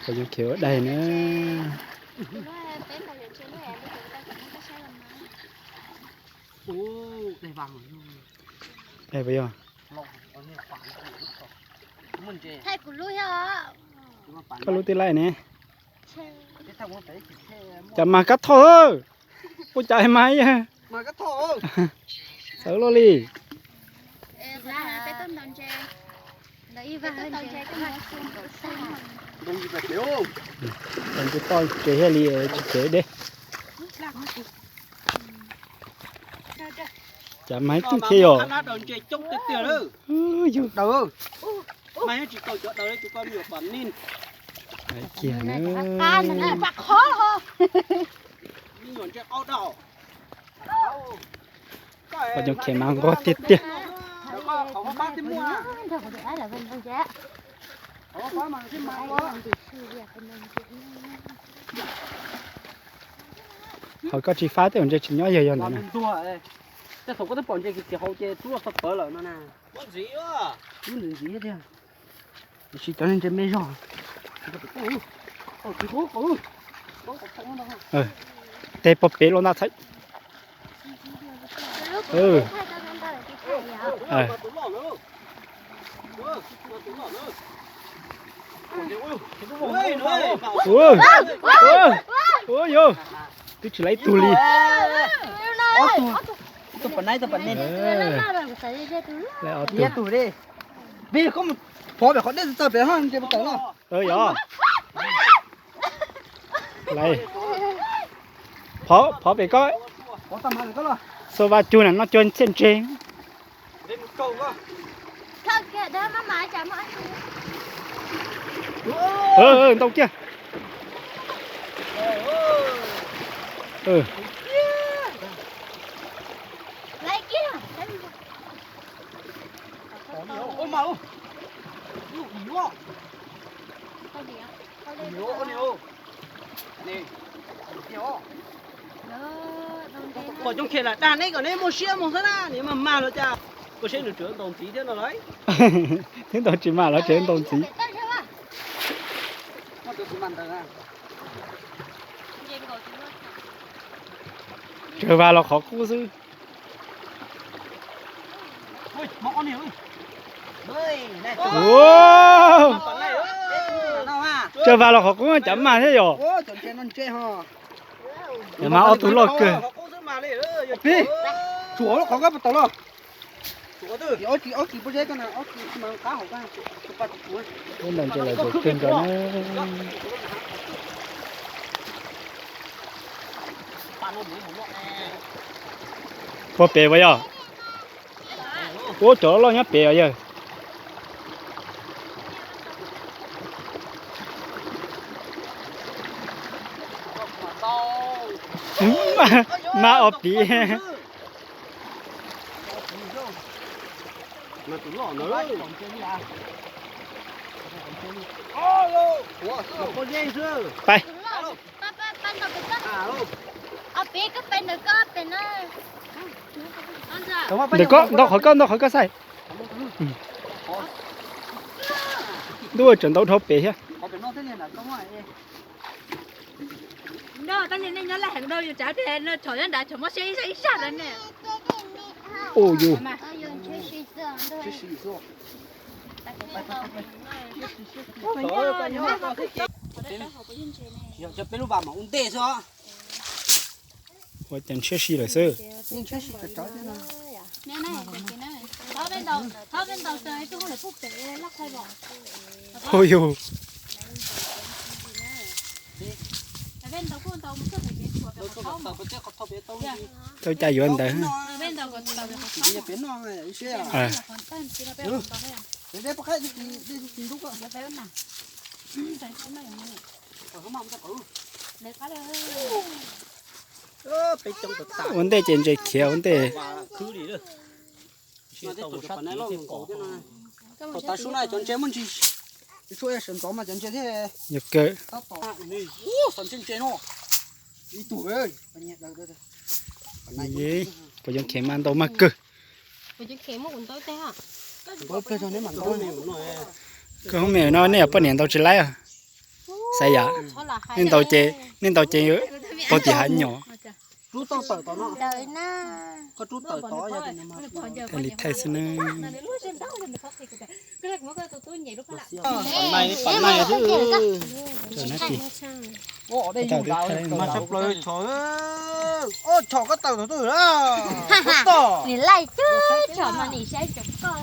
Peb yuav khiav ua daig na. Daig puas yog? Koj lub tij laij ne? Cas mas kab thoj, ua cas mas xav luaj li. Toj ntses thiaj li tsis khiav deb. Cas mas ib tug thiab yog. Yus daws. Kiag na. Poj coob khiav mas nquag tiag tiag. Qhov koj tsis fab tej zaum ntses tsis nyob yawg yog ntawd na. Tej thaum koj twb pom ntses kiv kiv hauv ces rub los txog pawv lawm no na. Rub ntxiv ntxiv thiab tiag. Tiam sis cov ntses me zog. Teg pog pem los nta txhais. Ua yog, twb tsis laib tug li. Ob tug, ib tug pom na, ib tug pom ne. Laib ob tug. Peb koj mus phov pem qhov dej txawv pem ho ntses puas tawm no. Yog. Phov, phov pem koj. Xua vaj cug na, noj cua txhiaj ntse. Ntau kiag. Pom coob khiav lam dag neb kom neb muaj siab mus xwb na, nws mag mag los cas. Koj saib nws tseem ntaus ntxiv thiab no lauj. Twb ntaus tsis mag los tseem ntaus ntxiv. Tsawg vas los qhov qub xwb. Tsawg vas los qhov qub cas mag thiab yom. Mas ob tug loj kawg. Pib, tsuam qhov koj puas tau los? Ntawm ntses lawm, tseem kawg nkaus na. Puag pem uas yog. Ua cov loj nyob pem os yawg. Mas os piv. Pais. Ntawm koj, ntau qhov koj, ntau qhov koj xaij. Ntuj, tseem ntau dhau pem thiab. Ua yus. Yog cov peb lub vas mas ua ntej xwb os. Ua cas ntshiab si lawm xwb. Hu yus. Tau cas yuav ntawd. Ua ntej ces ntses khiav ua ntej. Tav su na cov ntses muaj ntsis, tshuav sawv ntxov mas cov ntses thiaj yog kawg. Ib tug, puas yoov khev mas ntau mas kawg. Koj hub me no nej yog poj niam ntaus tsis laib. Xav yam, nej ntaus ces, nej ntaus ces pog tim hav nyom. Thaij li thaij xwb na. Thaum no ces tau tib thaij. Nws laij coob, thaum no nws saib cov koj.